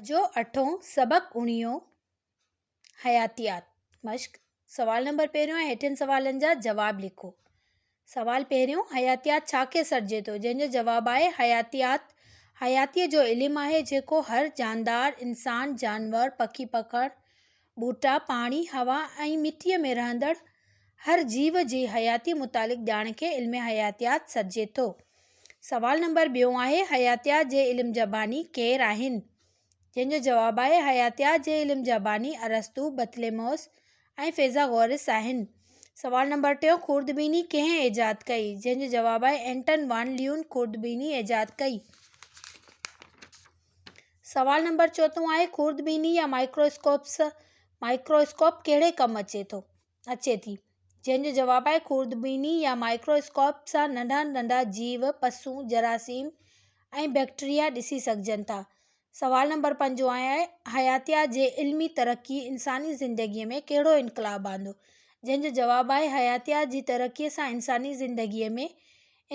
درجو اٺون، سبق اڻيهون، حياتيات، مشق، سوال نمبر پهريون آهي هيٺين سوالن جا جواب لکو. سوال پهريون، حياتيات ڇا کي سڏجي ٿو؟ جنهن جو جواب آهي حياتيات حياتيء جو علم آهي جيڪو هر جاندار، انسان، جانور، پکي پکڻ، ٻوٽا، پاڻي، هوا ۽ مٽيء ۾ رهندڙ هر جيو جي حياتيء متعلق ڄاڻ کي علم حياتيات سڏجي ٿو. سوال نمبر ٻيون آهي حياتيات جي علم جا باني ڪير آهن؟ جنهن جو جواب آهي حياتيات جي علم جا باني ارسطو، بطليموس ۽ فيثاغورث آهن. سوال نمبر ٽيون خوردبيني ڪنهن ايجاد ڪئي؟ جنهن جو جواب آهي اينٽن وان ليون خوردبيني ايجاد ڪئي. سوال نمبر چوٿون آهي خوردبيني يا مائڪرواسڪوپ ڪهڙي ڪم اچي ٿو؟ اچي ٿي، جنهن جو جواب آهي خوردبيني يا مائڪرو اسڪوپ سان ننڍا ننڍا جيو، پسون، جراثيم ۽ بيڪٽريا ڏسي سگهجن ٿا. سوال نمبر پنجون آهي حياتيات جي علمي ترقي انساني زندگيء ۾ ڪهڙو انقلاب آندو؟ جنهن جو جواب آهي حياتيات جي ترقيء سان انساني زندگيء ۾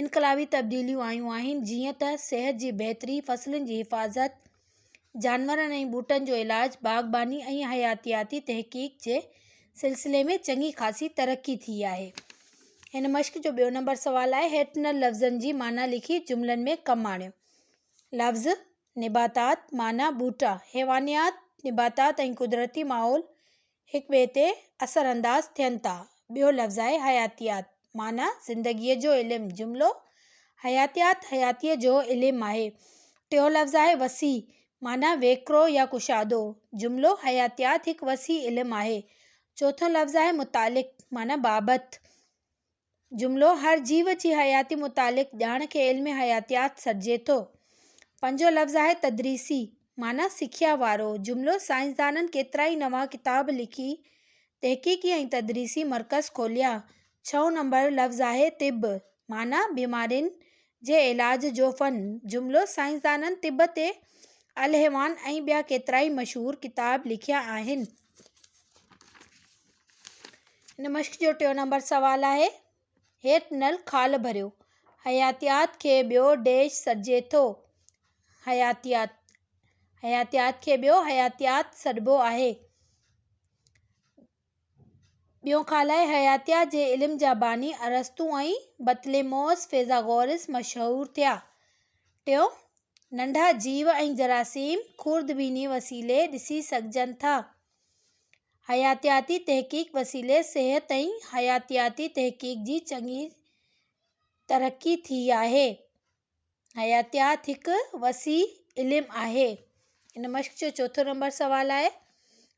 انقلابي تبديليون آيون آهن، جيئن ته صحت جي بهتري، فصلن جي حفاظت، جانورن ۽ ٻوٽن جو علاج، باغباني ۽ حياتياتي تحقيق جي سلسلي ۾ چڱي خاصي ترقي ٿي آهي. هن مشق جو ٻيو نمبر سوال آهي، هيٺ ڏنل لفظن جي معنيٰ لکي جملن ۾ ڪم آڻيو. لفظ، نباتات، معنيٰ ٻوٽا، حيوانيات، نباتات ۽ قدرتي ماحول هڪ ٻئي تي اثر انداز ٿين ٿا. ٻيو لفظ آهي حياتيات معنيٰ زندگيء جو علم. جملو، حياتيات حياتيء جو علم آهي. ٽيون لفظ آهي وسيع معنيٰ ويڪرو يا ڪشادو. جملو، حياتيات هڪ وسيع علم آهي. چوٿون لفظ آهي متعلق معنيٰ بابت. جملو، هر جيو جي حياتي متعلق ڄاڻ کي علم حياتيات سڏجي ٿو. پنجون لفظ آهي تدريسي، معنيٰ سکيا وارو. جملو، سائنسدانن ڪيترائي نوان ڪتاب لکي تحقيقي ۽ تدريسي مرڪز کوليا. ڇهون نمبر لفظ آهي طب، معنيٰ بيمارين جي علاج جو فن. جملو، سائنسدانن طب تي الحيوان ۽ ٻيا ڪيترائي مشهور ڪتاب لکيا آهن. هن مشق جو ٽيون نمبر سوال آهي، هيٺ ڏنل خال ڀريو. حياتيات کي ٻيو ڊيش سڏجي ٿو. حياتيات، حياتيات کي ٻيو حياتيات سڏبو آهي. ٻيون خال آهي، حياتيات جي علم جا باني ارسطو ۽ بطليموس فيثاغورث مشهور ٿيا. ٽيون، ننڍا جيو ۽ جراثيم خوردبيني وسيلي ڏسي سگهجن ٿا. حياتياتي تحقيق وسيلي صحت ۽ حياتياتي تحقيق جي چڱي ترقي ٿي آهي. حياتيات هڪ وسيع علم آهي. ان مشق جو چوٿون نمبر سوال آهي،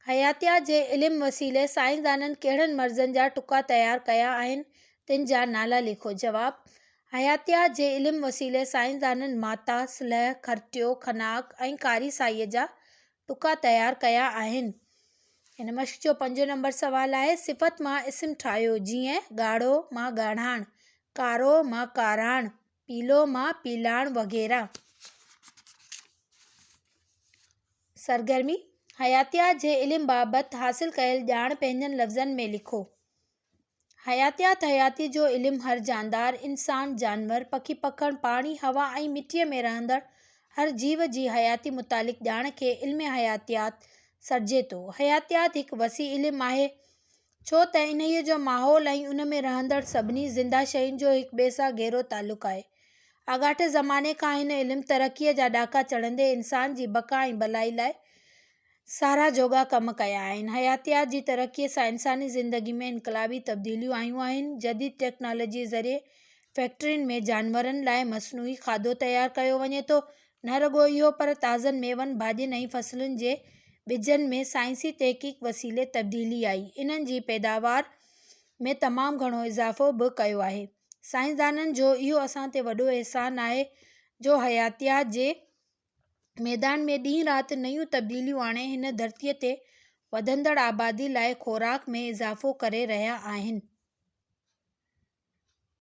حياتيات جي علم وسيلي سائنسدانن ڪهڙن مرضن جا ٽڪا تيار ڪيا آهن، تن جا نالا لکو. جواب، حياتيات جي علم وسيلي سائنسدانن ماتا، سلهه، کرٽيو، خناق ۽ ڪاري سائيء جا ٽڪا تيار ڪيا آهن. هن مشق جو پنجون نمبر سوال آهي، صفت مان اسم ٺاهيو، جيئن، ڳاڙهو مان ڳاڙهاڻ، ڪارو مان ڪاراڻ، پيلو مان پيلاڻ وغيره. سرگرمي، حياتيات جي علم بابت حاصل ڪيل ڄاڻ پنهنجن لفظن ۾ لکو. حياتيات حياتيء جو علم هر جاندار، انسان، جانور، پکي پکڻ، پاڻي، هوا ۽ مٽيء ۾ رهندڙ هر جيو جي حياتي متعلق ڄاڻ کي علم حياتيات سڏجي ٿو. حياتيات هڪ وسيع علم آهي، ڇو ته انهيء جو ماحول ۽ ان ۾ رهندڙ سڀني زنده شين جو هڪ ٻئي سان گهرو تعلق آهي. آڳاٽي زماني کان هن علم ترقيء جا ڏاڪا چڙهندي انسان جي بقا ۽ ڀلائي لاء ساراهه جوڳا ڪم ڪيا آهن. حياتيات جي ترقيء سان انساني زندگي ۾ انقلابي تبديليون آيون آهن. جديد ٽيڪنالاجيء ذريعي فيڪٽرين ۾ جانورن لاء مصنوعي کاڌو تيار ڪيو وڃي ٿو. نه رڳو اهو پر تازن ميون، ڀاڄين ۽ فصلن جي ٻجن ۾ سائنسي تحقيق وسيلي تبديلي آئي. انهن جي پيداوار ۾ تمام گهڻو اضافو به ڪيو آهي. سائنسدانن جو اهو اسان تي وڏو احسان آهي جو حياتيات جي ميدان ۾ ڏينهن رات نيون تبديليون آڻي هن ڌرتيء تي وڌندڙ آبادي لاء خوراڪ ۾ اضافو ڪري رهيا آهن.